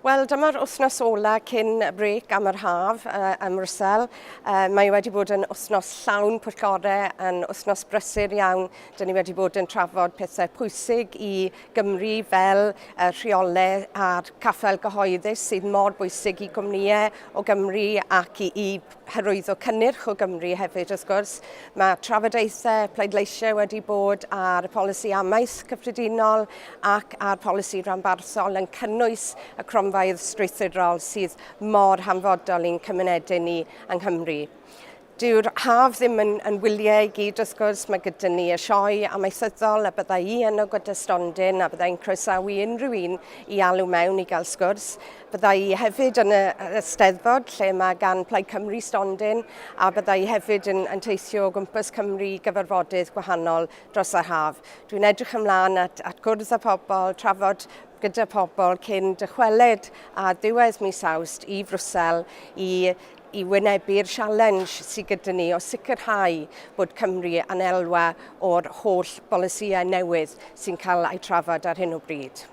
Wel, dyma'r wythnos ola cyn y brêc am yr haf uh, ym Mrwsel. Uh, mae wedi bod yn wythnos llawn pwyllgorau, yn wythnos brysur iawn. Dyn ni wedi bod yn trafod pethau pwysig i Gymru fel uh, rheolau a'r caffael gyhoeddus sydd mor bwysig i gwmnïau o Gymru ac i, i hyrwyddo cynnyrch o Gymru hefyd wrth gwrs. Mae trafodaethau pleidleisiau wedi bod ar y polisi amaeth cyffredinol ac ar polisi rhanbarthol yn cynnwys y cronfeydd strwythurol sydd mor hanfodol i'n cymunedau ni yng Nghymru. Dyw'r haf ddim yn, yn wyliau i gyd wrth gwrs, mae gyda ni y sioe amaethyddol a bydda i yno gyda stondin a bydda i'n croesawu unrhyw un i alw mewn i gael sgwrs. Bydda i hefyd yn y Eisteddfod lle mae gan Plaid Cymru stondin a bydda i hefyd yn, yn teithio o gwmpas Cymru i gyfarfodydd gwahanol dros yr haf. Dwi'n edrych ymlaen at, at gwrdd â pobl, trafod gyda pobl cyn dychwelyd a ddiwedd mis Awst i Frwsel i i wynebu'r sialens sydd gyda ni o sicrhau bod Cymru yn elwa o'r holl bolisïau newydd sy'n cael eu trafod ar hyn o bryd.